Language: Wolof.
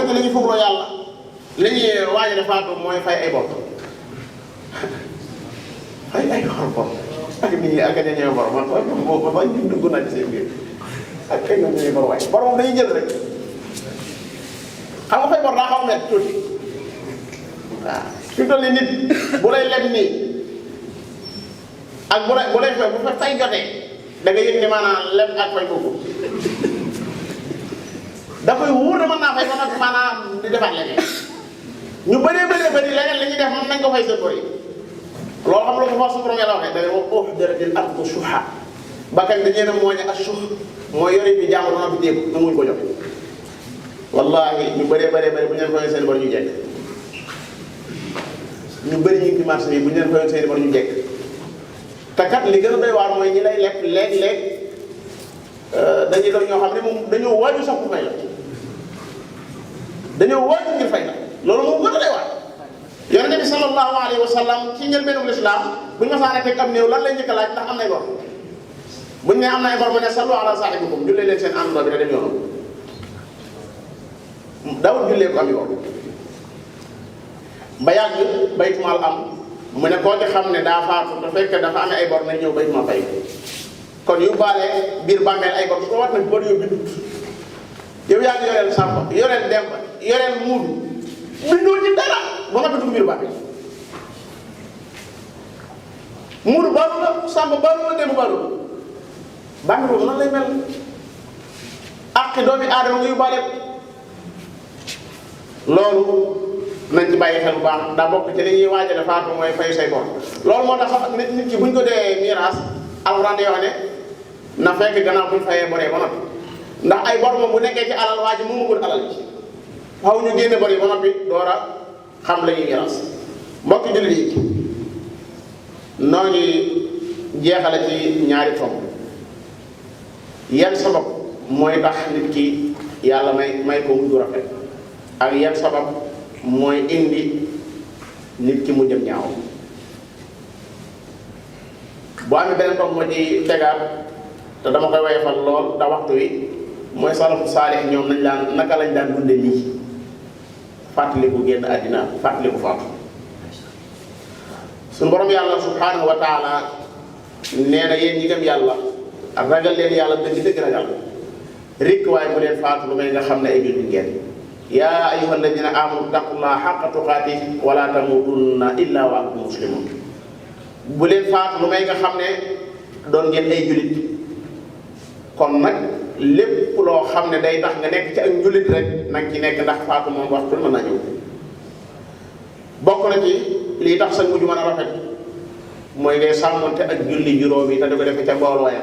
na ci li ñuy fugloo yàlla li ñuy waajale faatu mooy fay ay bor fay ay bor ak nit ñi ak ña ñëwee bor man man ñu dugg naa ci seen biir ak kay ñoom ñooy bor waay bor moom dañuy jël rek xam nga fay bor daa xaw a métti tuuti waaw fi mu toll nii nit bu lay leb nii ak bu lay fay bu fay jotee da nga yëg ne maanaam leb ak fay boobu dafay wóor na mën naa fay ba nag maanaam di defaat leneen ñu bëree leneen li ñuy def moom nañ ko fay seen bor yi loolu xam nga ko fa suñu borom yàlla waxee da ngay wax uhdiratil ardu shuhha bakkan dañu ne mooy ak suux mooy yore bi jàmm doon fi dégg na muñ ko joxe wallahi ñu bëree bu ñu leen fayee seen bor ñu jekk ñu bëri ñu ngi ci marché bi bu ñu leen fayee seen bor ñu jekk te kat li gën a doy waar mooy ñi lay lekk léeg-léeg dañuy doon ñoo xam ne moom dañoo waaju sax pour fay la dañoo waaju ngir fay la loolu moom gën a doy waar yonente bi sallallahu alayhi wa sallam ci njëlbéenu lislaam bu ñu masaana teg am néew lan lay njëkk a laaj ndax am nay bor buñ ne am na ay bor mu ne sallu ala saahibikum jullee leen seen àndandoo bi da dem yoonam dawul jullee ko am yoon ba yàgg baytumaal am mu ne koo ci xam ne daa faatu te fekk dafa amee ay bor nañ ñëw baytumaal fay kon yóbbaale biir bàmmeel ay bor su ko wat nag bor yow bi dut yow yaa ngi yoreel Samba yoreel Demba yoreel Muudu bindoo ci dara ba nga dugg biir bàmmeel Muudu baaru la Samba baaru la Demba baaru la bàmmeel boobu nan lay mel ak doomi aadama nga yóbbaale loolu nañ ci bàyyi xel bu baax daa bokk ci li ñuy waajale faatu mooy fay say bor loolu moo tax sax nit ki buñ ko dee miraas alxuraan day wax ne na fekk gannaaw buñ fayee boree ba noppi ndax ay bor moom bu nekkee ci alal waa ji moomagul alal ci xaw ñu génne bor yi ba noppi door a xam la ñuy miraas mbokki jullit yi noo ngi jeexale ci ñaari tomb yan sabab mooy tax nit ki yàlla may ko mujj rafet ak yan sabab mooy indi nit ki mu jëm ñaaw boo amee beneen tomb moo ci tegaat te dama koy wayfal lool da waxtu wi mooy salafu saalih ñoom nañ daan naka lañ daan dunde lii fàttaliku génn àddina fàttaliku faatu suñu borom yàlla subhanahu wa taala nee na yéen ñi gëm yàlla ak ragal leen yàlla dëgg ragal rikk waaye bu leen faatu lu may nga xam ne ay jullit ngeen yaa ayyuhal ladina amanu taqullaha haqqa tuqaatihi wala tamutunna illa wa antum muslimun bu leen faatu lu may nga xam ne doon ngeen ay jullit kon nag lépp loo xam ne day tax nga nekk ci ak jullit rek nag ci nekk ndax faatu moom waxtu mën na ñëw bokk na ci lii tax sa mujj mën a rafet mooy ngay sàmmonte ak julli juróom yi te di ko defee ca mbooloo ya